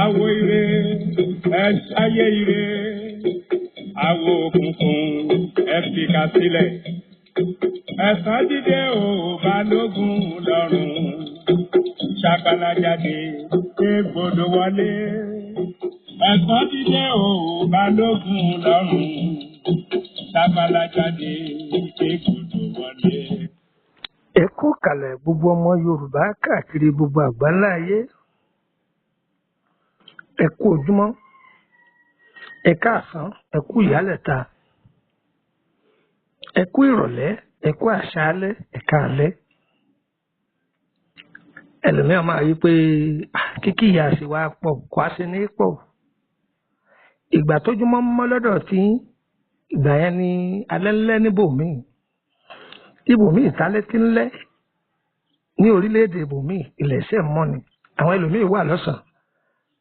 Àwo ire, ẹ ṣayé ire, àwo òkùnkùn, ẹ fìkà sílẹ̀. Ẹ̀sán dídé o, Balógun lọ́rùn. Ṣàkàlà jáde, égbodò wọlé. Ẹ̀sán dídé o, Balógun lọ́rùn. Ṣàkàlà jáde, égbodò wọlé. Ẹ kú kàlẹ̀, gbogbo ọmọ Yorùbá káàkiri gbogbo àgbáńlá ayé. Ẹ kú ojúmọ́, ẹ káàsán, ẹ kú ìyálẹ̀ta, ẹ kú ìrọ̀lẹ́, ẹ kú àṣálẹ́, ẹ káalẹ́. Ẹlòmíràn máa rí pé kíkí ìyá sì wá pọ̀, kó a sì ní pọ̀. Ìgbà tójúmọ́ mọ́ lọ́dọ̀ tí ìgbà yẹn ni alẹ́ ńlẹ́ níbòmíì, ibòmíì ìtálẹ́ tí ńlẹ́ ní orílẹ̀-èdè ibòmíì ilẹ̀ iṣẹ́ mọ́ ni. Àwọn ẹlòmíì wà lọ́sàn-án,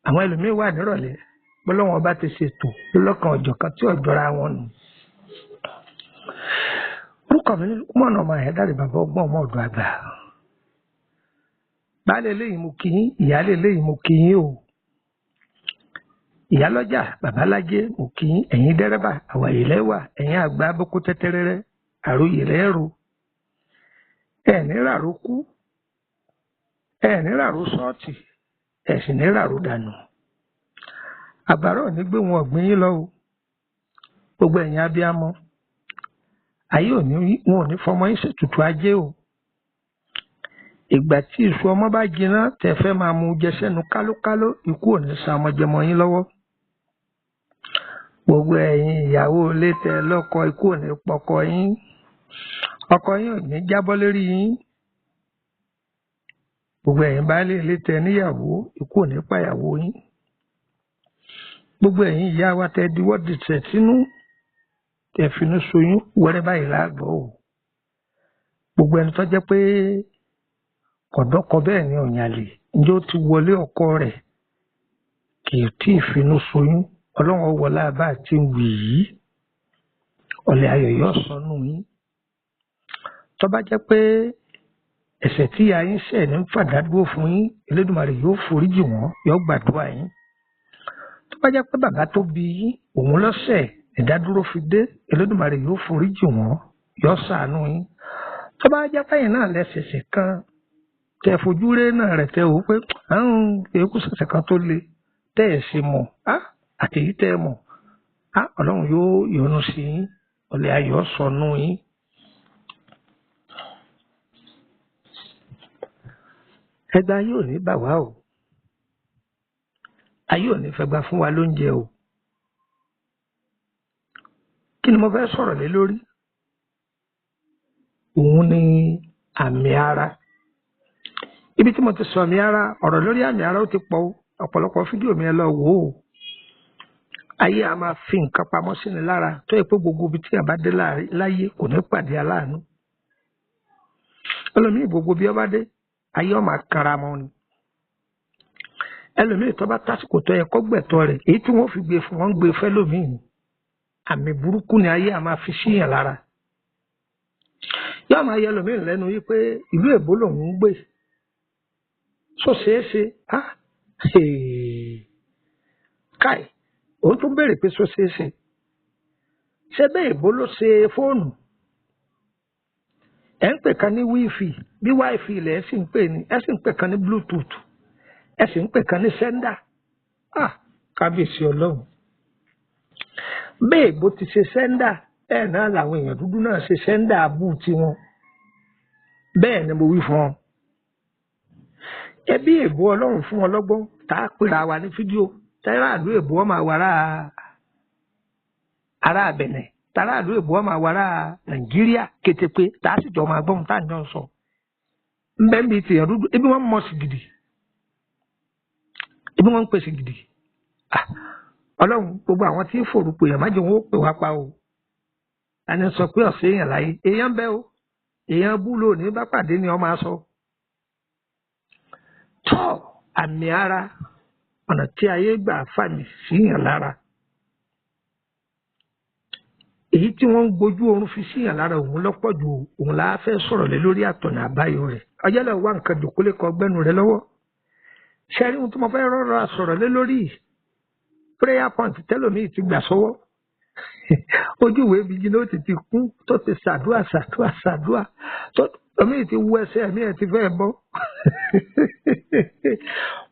àwọn ẹlòmíín wà nírọ̀lẹ́. Bọ́lọ́wọ́n bá ti ṣètò lọ́lọ́kan ọ̀jọ̀kan tí ọ̀jọ̀ra wọn nù. Orúkọ mi ní Lukman ọmọ Àyádáre, bàbá ọgbọ́n, ọmọ ọ̀dọ̀ àgbà. Baálé eléyìí mo kí yín, ìyáálé eléyìí mo kí yín o. Ìyálọ́jà, babalájé mo kí yín, ẹ̀yin dẹ́rẹ́bà, àwàyè lẹ́wà, ẹ̀yin àgbà abókó tẹ́tẹ́rẹ́rẹ́, àròyè lẹ́rù. Ẹ̀ ní ràró kú, ẹ̀ ní ràró sọ́ọ̀tì, ẹ̀ sì ní ràró dànù. Àbárò ní gbé wọn ọ̀gbìn yín lọ o. Gbogbo ẹ̀yin abiyamọ, ayé òní wọn ò ní fọmọ yín ṣètùtù ajé o. Ìgbà tí iṣu ọmọ bá jiná tẹ́ fẹ́ máa mú jẹ sẹ́nu kálókáló, ikú ò ní sa ọmọ jẹmọ yín lọ́wọ́. Gbogbo ẹ̀yin ìyàwó ilé tẹ́ lọ́kọ, ikú ò ní pọkọ yín, ọkọ yín ò ní jábọ́ lórí yín. Gbogbo ẹ̀yin baálé ilé tẹ́ níyàwó, ikú ò ní pàyàwó yín. Gbogbo ẹ̀yin ìyá wa tẹ́ diwọ́ dìtẹ̀ sínú, tẹ́ finú soyún wẹ́rẹ́ báyìí láàgbọ́ o. Gbogbo ẹni tó jẹ́ pé kọ̀dọ́kọ bẹ́ẹ̀ ni ọ̀yànlè, ǹjẹ́ ó ti wọlé ọkọ rẹ̀ kì í tí ì finú soyún, Ọlọ́run wọlé abá àti wì yìí, ọ̀lẹ́ ayọ̀ yóò sọnù yín. Tó bá jẹ́ pé ẹ̀ṣẹ̀ tí ìyá yín ṣẹ̀ ní fàdádúró fún yín, Elédùmarè yóò foríjì wọ́n, yóò gbàdúrà yín. Tó bá jẹ́ pé bàbá tó bí yín òun lọ́sẹ̀ ìdádúró fi dé, Elédùmarè yóò foríjì wọ́n, yóò ṣàánú yín. Tó bá jẹ́ pẹ́yìn náà lẹ́sẹ̀sẹ̀ kan tẹ fojú ré náà rẹ̀, tẹ wò pé àrùn èkó ṣẹ̀ṣẹ̀ kan tó le tẹ́ ẹ̀ sì mọ̀ á, àtẹ̀yí tẹ́ ẹ mọ̀ á, Ọlọ́run yóò yọ́nú sí yín, ọ̀lẹ́ ayọ̀ sọnù yín. Ẹgba yóò ní bà wá o, ayé ò ní fẹgba fún wa lóúnjẹ o. Kí ni mo fẹ́ sọ̀rọ̀ lé lórí? Òun ni àmì ara. Ibi tí mo ti sọ àmì ara, ọ̀rọ̀ lórí àmì ara ó ti pọ̀ o. Ọ̀pọ̀lọpọ̀ fídíò mi, ẹ lọ wò ó. Ayé a máa fi nǹkan pamọ́ sí ni lára tó yẹ pé gbogbo ibi tí a bá dé láyé kò ní pàdé aláàánú. Ẹlòmíì, gbogbo bí ó bá dé, ayé ó máa kanra mọ́ ni. Ẹlòmíì, tó bá tásìkò tó yẹ kó gbẹ̀tọ́ rẹ̀, èyí tí wọ́n fi gbé fún wọn ń gbé fẹ́lòmíì ni. Àmì burúkú ni ayé a máa fi síyàn lára. Yóò máa yẹ ẹlòmíì lẹ́nu yìí pé ìlú èbó lòun ń gbé, sọ ṣeéṣe á káì. Òun tún béèrè pé sọ ṣeéṣe, ṣé bẹ́ẹ̀ èbó ló ṣe fóònù ẹ̀ ń pè kan ní wífì, bí wáìfì ilẹ̀ ẹ̀ sì ń pè ní, ẹ̀ sì ń pè kan ní bluetooth, ẹ̀ sì ń pè kan ní sẹ́ńdà. Ah, kábíyèsí Ọlọ́run! Bẹ́ẹ̀ bó ti ṣe sẹ́ńdà bẹ́ẹ̀ náà làwọn èèyàn dúdú náà ṣe sẹ́ńdà abú tiwọn. Bẹ́ẹ̀ ni mo wí fún ọ. Ẹbí èbó, Ọlọ́run fún wọn lọ́gbọ́n tá a pèrà wà ní fídíò tẹ́lá àlú èbó ọmọ àwàrà ará Bẹ̀nẹ̀, tàrà àlú èbó ọmọ àwàrà Nàìjíríà kétépé, tá a sì jọ máa gbọ́n tá à ń jọ sọ. Nbẹ́ bíi tèèyàn dúdú, ebi wọ́n mọ̀ sí gidi, ebi wọ́n ń pèsè gidi. Ọlọ́run, gbogbo àwọn tí ń forúkọ èèyàn má jẹ́ wọn ó pè wá pa o. Ẹni sọ pé ọ̀sẹ̀ èèyàn láyé, èèyàn bẹ́ o, èèyàn bú lónìí bá pàdé ni ọ máa sọ. Tọ́ àmì ara, ọ̀nà tí ayé gbà fàmì síyàn lára, èyí tí wọ́n ń gbójú oorun fi síyàn lára, òun lọ́pọ̀ jù. Òun là á fẹ́ sọ̀rọ̀ lé lórí àtọ̀nà àbáyọ rẹ̀. Ọjọ́ lọ wá nǹkan jòkólé kọ gbẹ́nu rẹ lọ́wọ́. Ṣe rí ohun tí mo fẹ́ rọra sọ̀rọ̀ lé lórí prayer point tẹ́lòmíì ti gbà sọ́wọ́. Ojú ìwé bíi ní ó ti kún tó ti ṣàdúà ṣàdúà ṣàdúà tó omi ti wú ẹsẹ̀ ẹ̀mí ẹ̀ ti fẹ́ bọ́.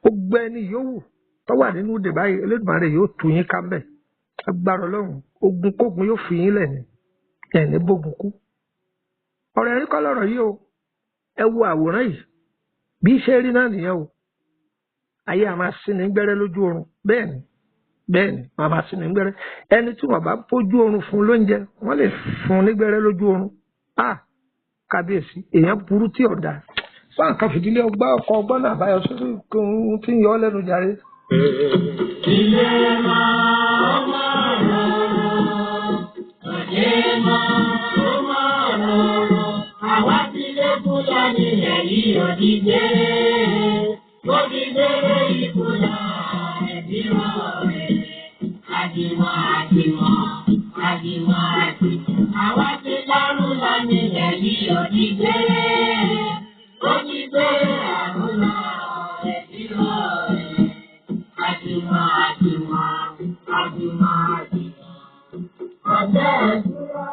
Gbogbo ẹni yòówù tó wà nínú ìdè báyìí, Elédùmarè yóò tú yín ká mbẹ̀. Agbára Ọlọ́run, ogun kógun yóò fi yín lẹ̀ ní ẹ̀ní bógun kú. Ọ̀rọ̀ ẹ̀rí kọ́ lọ̀rọ̀ yìí o. Ẹ wo àwòrán yìí, bí ṣe rí náà nìyẹn o. Ayé a máa sin ní gbẹ́rẹ́ lójú oorun. Bẹ́ẹ̀ ni, bẹ́ẹ̀ ni, wọ́n máa sin ní gbẹ́rẹ́. Ẹni tí wọ́n bá fojú oorun fún lóúnjẹ, wọ́n lè fún ní gbẹ́rẹ́ lójú oorun. Ah, kábíyèsí, èèyàn burú tí ọ̀dà. Fún àǹkan fìdílé ọgbà ọkọ̀ ọgbọ́n náà àbáyọ sórí ohun tí ń yọ ọ́ lẹ́nu jàre. Ilé máa máa rọrùn, òde máa ó máa rọrùn. Àwa ti lé Fúlàní ẹ̀yìn òdìgbé. Òdìgbé ikú náà ẹ̀bí rọrùn. Àdìmọ̀ àdìmọ̀ àdìmọ̀ àdìmọ̀. Àwa ti lárú lánìí ẹ̀yìn òdìgbé. Òdìgbé àrùn náà ẹ̀bí rọrùn. Àdìmọ̀ àdìmọ̀ àdìmọ̀ àdìmọ̀. Ọjọ́ ìdúró.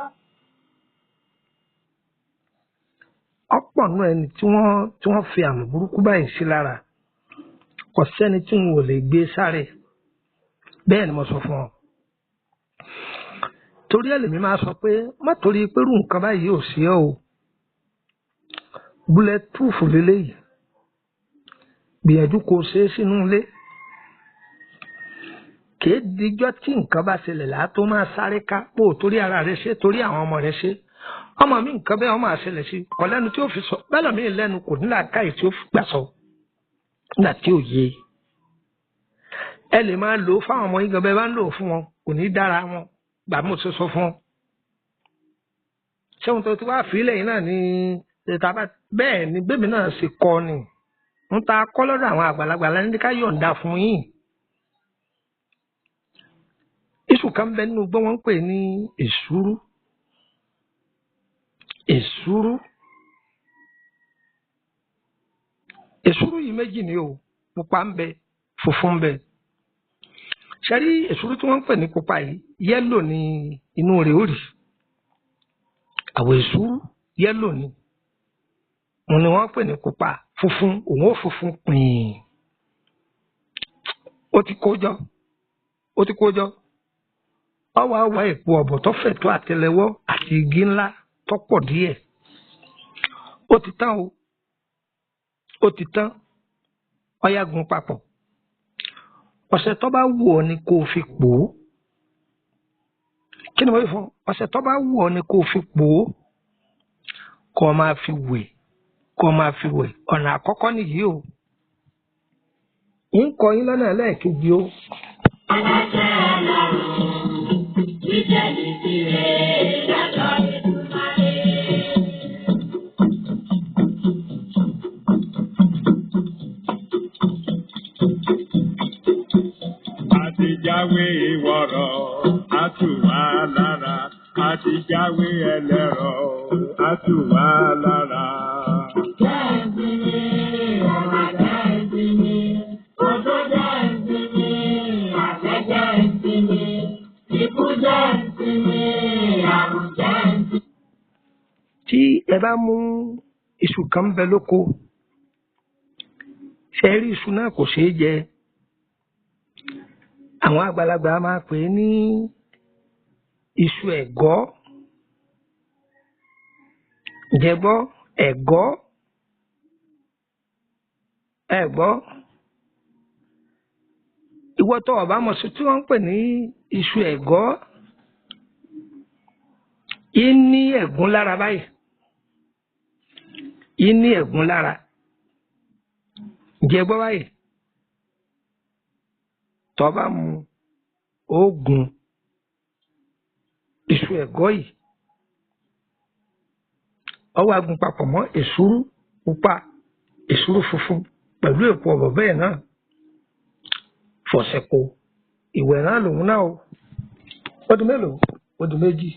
Ọ̀pọ̀ nù ẹni tí wọ́n fi àmì burúkú báyìí sí lára, kò sẹ́ni tí wọn ò lè gbé sáré. Bẹ́ẹ̀ ni mo sọ fún ọ. Torí ẹ̀ lèmi máa sọ pé má torí pé irú nǹkan báyìí ò sí ọ o. Bulletproof leléyìí. Gbìyànjú kó o ṣe é sínú ilé. Kìí dijọ́ tí nǹkan bá ṣẹlẹ̀ là á tó máa sáré ká pò torí ara rẹ ṣe, torí àwọn ọmọ rẹ ṣe. Ọmọ mi nǹkan bẹ́ẹ̀ ọmọ àṣẹlẹ̀ sí kò lẹ́nu tí ó fi sọ, bẹ́ẹ̀ lọ́mí lẹ́nu kò ní làákàyè tí ó fi gbà sọ nígbà tí ò yé. Ẹ lè máa lò ó fáwọn ọmọ yín gan, bẹ́ẹ̀ bá ń lò ó fún wọn kò ní dára wọn gbà mú ṣe sọ fún wọn. Ṣé ohun tó ti wá fílẹ̀ yìí náà ni ìta bá bẹ́ẹ̀ ni gbẹ̀mí náà ṣe kọ́ ni ń ta kọ́ lọ́dọ̀ àwọn àgbàlagbà lẹ́ni ká yọ̀ǹda fún yín. Iṣu kan bẹ nínú gbọ́ wọ́n ń pè ní èsúrú. Èsúrú. Èsúrú yìí méjì ni o, pupa ń bẹ, funfun ń bẹ. Ṣé rí èsúrú tí wọ́n ń pè ní pupa yìí, yẹ́lò ni inú rẹ̀ ó rí. Àwọ̀ èsúrú yẹ́lò ni. Òun ni wọ́n ń pè ní pupa, funfun, òun ó funfun pìín. Ó ti kó jọ, ó ti kó jọ. Ọwọ́ àwa èpo ọ̀bọ̀ tó fẹ̀ tó àtẹ́lẹwọ́ àti igi ńlá tó pọ̀ díẹ̀. Ó ti tán o, ó ti tán. Ọ̀yá gun papọ̀. Ọṣẹ tó bá wù ọ́ ni kó o fi pò ó. Kí ni mo wí fún ọ? Ọṣẹ tó bá wù ọ́ ni kó o fi pò ó. Kó o máa fi wẹ̀, kó o máa fi wẹ̀. Ọ̀nà àkọ́kọ́ nìyí o. Ń kọ yín lọ́nà ẹlẹ́ẹ̀kejì o. Aláṣẹ Ọlọ́run, jíjẹ́ ní tirẹ̀ lọ́dọ̀ Èdùmàrè. Àti jáwé ìwọ̀rọ̀, á tù wá lára. Àti jáwé ẹlẹ́rọ, á tù wá lára. Jẹ́ ìsinmi, ọ̀rọ̀ jẹ́ ìsinmi, ojú jẹ́ ìsinmi, àṣẹ jẹ́ ìsinmi, ikú jẹ́ ìsinmi, àrùn jẹ́ ìsinmi. Tí ẹ bá mú iṣu kan bẹ lóko, ṣe rí iṣu náà kò ṣeé jẹ. Àwọn àgbàlagbà máa pè é ní iṣu ẹ̀gọ́. Ǹjẹ́ gbọ́ ẹ̀gọ́? Ẹ gbọ́. Ìwọ tó o bá mọ̀ sí tí wọ́n ń pè ní iṣu ẹ̀gọ́, í ní ẹ̀gún lára báyìí. Í ní ẹ̀gún lára. Ǹjẹ́ gbọ́ báyìí? Tó bá mu oògùn iṣu ẹ̀gọ́ yìí, ó wá gún papọ̀ mọ́ èsúrú pupa, èsúrú funfun pẹ̀lú èpo ọ̀bọ̀ bẹ́ẹ̀ náà. Fọ̀sẹ̀ kò, ìwẹ̀ náà lòun náà o. Ó di mélòó? Ó di méjì.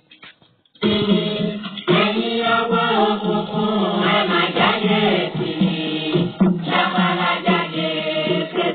Ẹ̀yin ọwọ́ òkùnkùn, ẹ má jáde sí i. Ṣàpàlà jáde, kẹ́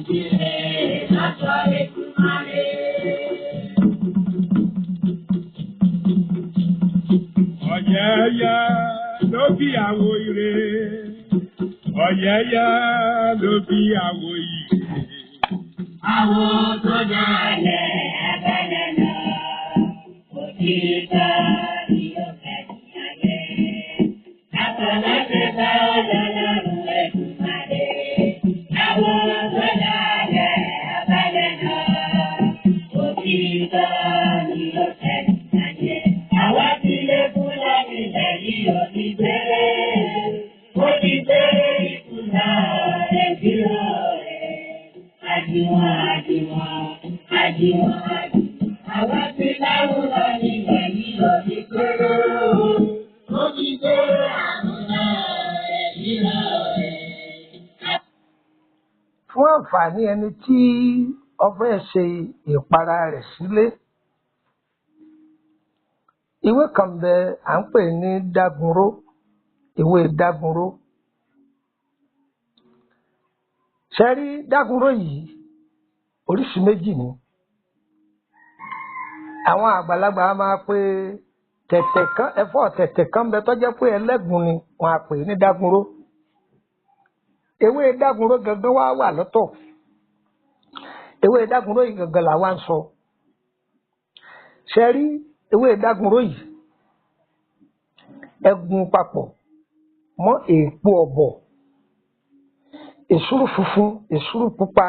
Ìjìnlẹ̀ lọ́sọ̀ Èdùmàrè. Ọ̀yẹ́yẹ́ ló bí àwo ire. Ọ̀yẹ́yẹ́ ló bí àwo ire. Àwo tó dalẹ̀ abẹ́lẹ̀ lọ, òtítọ́ ni ó kẹ́yìn ayé. Àfọláṣe bá ọlọ́run Èdùmàrè. Àwo tó dalẹ̀ abẹ́lẹ̀ lọ, òtítọ́ ni ó kẹ́yìn ayé. Àwa ti lé Fúlàní lẹ́yìn òní gbére. Ó ti gbére ìkùnà Nàìjíríà rẹ̀. Àjùwọ̀n àjùwọ̀n àjùwọ̀n àjùwọ̀n. Àwa ti láwùrọ̀ nílẹ̀ yìí òní gbére. Ó ti gbére àrùn náà Nàìjíríà rẹ̀. Fún àǹfààní ẹni tí ó fẹ́ ṣe ìpara rẹ̀ sílé, ewé kan bẹ à ń pè ní dágunró, ewé dágunró. Ṣe rí dágunró yìí, oríṣi méjì ni. Àwọn àgbàlagbà á máa pe tẹ̀tẹ̀ kan, ẹ̀fọ́ tẹ̀tẹ̀ kan bẹ tó jẹ́ pé ẹlẹ́gùn ni wọ́n á pè ní dágunró. Ewé dágunró gangan wá wà lọ́tọ̀. Ewé dágunró yìí gangan làwa ń sọ. Ṣe rí ewé dágunró yìí, ẹ gún papọ̀ mọ́ èèpo ọ̀bọ̀, èsúrú funfun, èsúrú pupa.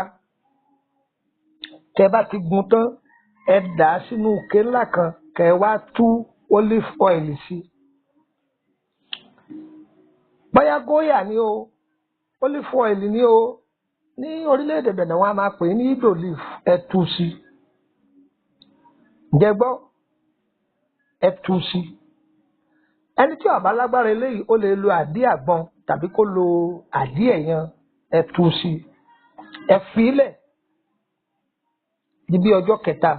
Tẹ bá ti gún tán, ẹ dà á sínú ike ńlá kan, kẹ wá tú olive oil sí. Bóyá góyà ni o, olive oil ni o, ní orílẹ̀-èdè Benin wọ́n á máa pè é ní ido leaf, ẹ tú sí. Ǹjẹ́ gbọ́? Ẹ tú sí. Ẹni tí ó bá lágbára eléyìí, ó lè lo àdí àgbọn tàbí kó lo àdí ẹ̀yan, ẹ tú sí. Ẹ fi í lẹ̀ di bí ọjọ́ kẹta.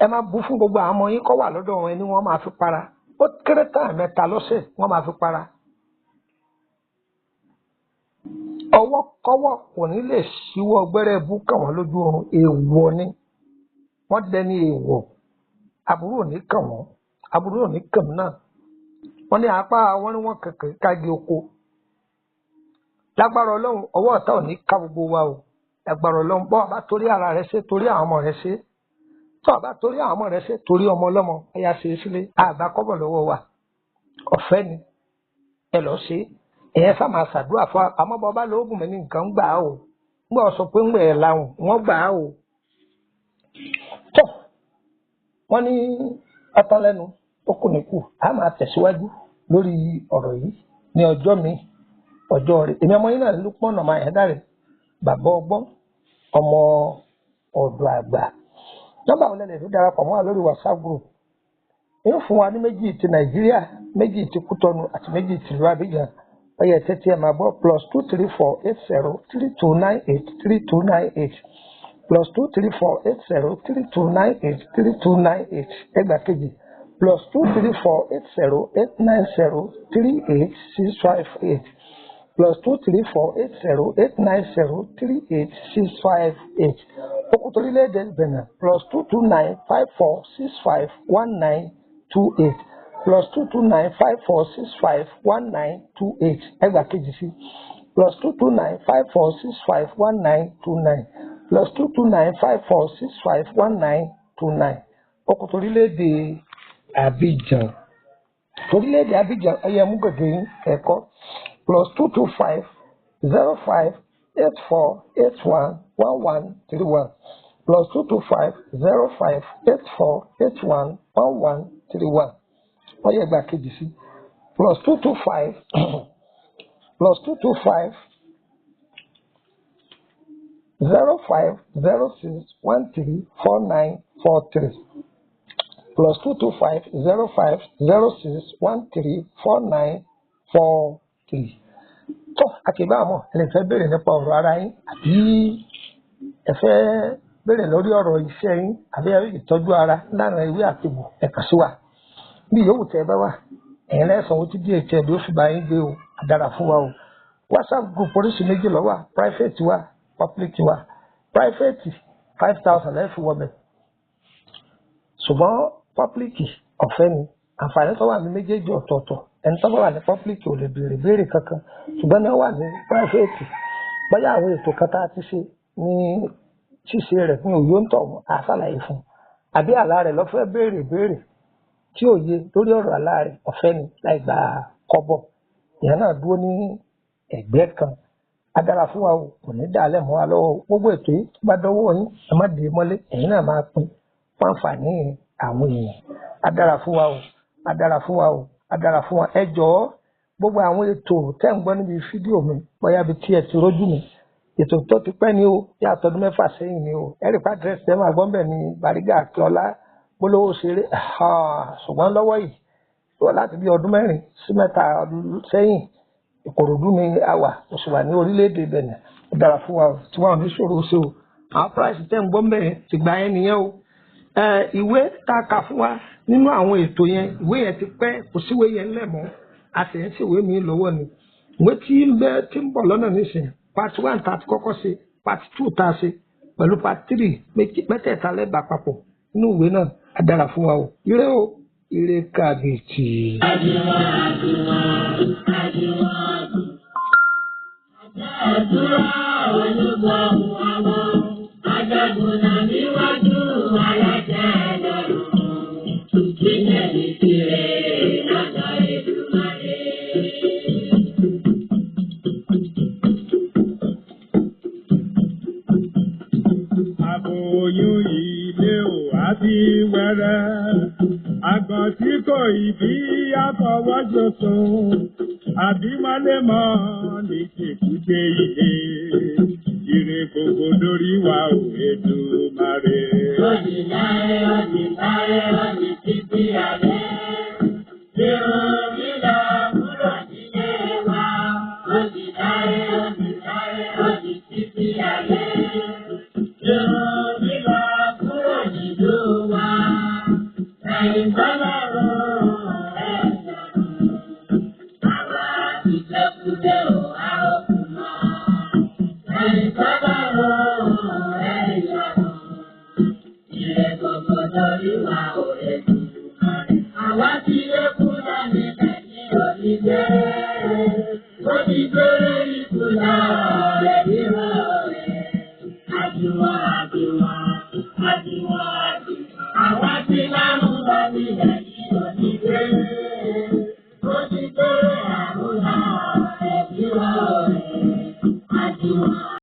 Ẹ máa bu fún gbogbo àwọn ọmọ yín kó wà lọ́dọ̀ wọn, ẹni wọ́n máa fi para. Ó kéré tán ẹ̀mẹ́ta lọ́sẹ̀ wọ́n máa fi para. Ọwọ́ kọ́wọ́ kò ní lè ṣíwọ́ gbẹ́rẹ́ bú kàn wọ́n lójú oorun. Èèwọ̀ ni. Wọ́n dẹni èèwọ̀. Aburú ò ní kàn wọ́n. Aburú ò ní kàn mí náà. Wọ́n ní apá wọn ní wọ́n kẹ̀kẹ́ kági oko. Lágbára Ọlọ́run, ọwọ́ ọ̀tá ò ní ká gbogbo wa o. Lágbára Ọlọ́run, bọ́ ọ bá torí ara rẹ ṣe, torí àwọn ọmọ rẹ ṣe. Tọ́ ọ bá torí àwọn ọmọ rẹ ṣe, torí ọmọ ọlọ́mọ, ẹ̀yà ṣe é sílé. Àgbà kọ́bọ̀ lọ́wọ́ wa. Ọ̀fẹ́ ni. Ẹ lọ ṣe é. Ẹ̀yẹn sá máa ṣàdúrà fún wa. Àmọ́ bọ́ bá lóògùn mi ní nǹkan ń gbà á o. Ń gbà sọ pé ń gbẹ̀ làwọn, wọ́n gbà á o. Tọ́ wọ́n ní ọtán lẹ́nu, ó kù ní kù. A máa tẹ̀síwájú lórí ọ̀rọ̀ yìí ní ọjọ́ mi, ọjọ́ rẹ̀. Èmi ọmọ yín náà Lukman ọmọ Àyándárẹ̀, bàbá ọgbọ́n, ọmọ ọ̀dọ̀ àgbà. Nọ́mbà wo lẹ lè fi darapọ̀ mọ́ wa lórí WhatsApp group? Ń fún wa ní méjì ti Nàìjíríà, méjì ti Kútọ́nù àti méjì ti ìlú Abidjan. Ọyẹ tẹ́tí ẹ̀ máa gbọ́ +2348032983298, +2348032983298. Ẹgbàá kejì, +2348089038658, +2348089038658. Okùn torílẹ̀-èdè Benin, +22954651928, +22954651928. Ẹgbàá kejì sí, +22954651929, +22954651929. Okùn torílẹ̀-èdè Abidjan, torílẹ̀-èdè Abidjan, ẹ̀yẹ mú gègé yín ẹ̀kọ́, +2250584811131, +2250584811131. Wọ́n yẹ ẹgbàá kejì sí, +225 +2250506134943, +2250506134943. Tó àkìbá àmọ́ ẹ lè fẹ́ béèrè nípa ọ̀rọ̀ ara yín, àbí ẹ fẹ́ béèrè lórí ọ̀rọ̀ iṣẹ́ yín, àbí ìtọ́jú ara lánàá ewé àtìgbò, ẹ kàn sí wa. Bí yòówù tẹ́ ẹ bá wà, ẹ̀yin lẹ́sàn owó tí DHL ó fi bá yín gbé o, àdára fún wa o. WhatsApp group oríṣi méjì ló wà, private wà, Public wà. Private, 5,000 lẹ́ẹ̀fi wọbẹ̀, ṣùgbọ́n public ọ̀fẹ́ ni. Àǹfààní tó wà ní méjèèjì ọ̀tọ̀ọ̀tọ̀. Ẹni tó bá wà ní public ò lè béèrè béèrè kankan, ṣùgbọ́n ní ó wà ní private, bóyá àwọn ètò kan tá a ti ṣe ní ṣíṣe rẹ̀ ní òye ń tọ̀ àṣàlàyé fún un, àbí àlá rẹ̀ ló fẹ́ béèrè béèrè tí ò yé lórí ọ̀rọ̀ àlá rẹ̀, ọ̀fẹ́ ni láì gba kọ́bọ̀. Ìyẹn náà dúró ní ẹ̀gbẹ́ kan. Adára fún wa o, kò ní dàálẹ̀ mọ́ wa lọ́wọ́ o. Gbogbo ètò yìí tó bá dọ́wọ́ yín, ẹ má dé mọ́lé, ẹ̀yin náà máa pín fún àǹfààní àwọn èèyàn. Adára fún wa o, adára fún wa o, adára fún wa. Ẹ jọ̀ọ́, gbogbo àwọn ètò tẹ́ ń gbọ́ níbi fídíò mi, bóyá ibi tí ẹ ti rójú mi, ètò tó ti pẹ́ ni o, bí àtọdún 6 sẹ́yìn ni o. Ẹ rí pa àdírẹ́sì tẹ́ máa gbọ́ mbẹ̀ ní Bàrígà Akíọ́lá Polówó ṣeré. Ṣùgbọ́n lọ́wọ́ yìí tó láti bí ọdún 4 sí 3 sẹ́yìn, Ìkòròdú ni a wà, mo sì wà ní orílẹ̀-èdè Benin. Ó dára fún wa o, tí wọn ò ní ṣòro ṣe o. Àwọn price tẹ́ ń gbọ́ mbẹ̀ ti gbà yẹn nìyẹn o. Ìwé tá a kà fún wa nínú àwọn ètò yẹn, ìwé yẹn ti pẹ́, kò síwé yẹn ńlẹ̀ mọ́, a sì ń ṣèwé mi lọ́wọ́ ni. Ìwé tí ń bẹ tí ń bọ̀ lọ́nà nísìnyí, part 1 tá a ti kọ́kọ́ ṣe, part 2 tá a ṣe pẹ̀lú part 3, mẹ́tẹ̀ẹ̀ta lẹ́bàá papọ̀ nínú ìwé náà. Á dára fún wa o. Ire o, ire kàbìtì. Àjùmọ̀ àjùmọ̀ àjùmọ̀ àjùmọ̀. Àdúrà olúgbọ̀hún àwọn ajagunà níwájú aláṣẹ lọ́rùn. Ìpínlẹ̀ ní tirẹ̀ lọ́dọ̀ Èdùmàrè. Àbòyún ilé ò àbí wẹ́rẹ́. Àgàn tí kò ìbí àfọwọ́sọ̀tún. Àbímọ́lẹ́mọ́ ní ṣèkúté ilé. Ire gbogbo lórí wa ò Èdùmàrè. Ó di láé, ó di láé, ó di títí ayé. Irun lílọ kúrò nílé wa. Ó di láé, ó di láé, ó di títí ayé. Irun lílọ kúrò nílùú wa. Ẹ̀yìn tọ́lọ́run ẹ̀ lọ́run. Àwa ti ṣekúdé o, a ó kú mọ́. Ẹ̀yìn tọ́lọ́run ẹ̀ lọ́run. Ire gbogbo lórí wa ò Èdùmàrè. Àwa ti lé kúrò nílẹ̀ ní òdìgbé. Ó ti gbére ikú lọ rẹ̀ bírò rẹ̀. Àjùwọ̀n àjùwọ̀n àjùwọ̀n àjùwọ̀n. Àwa ti lá.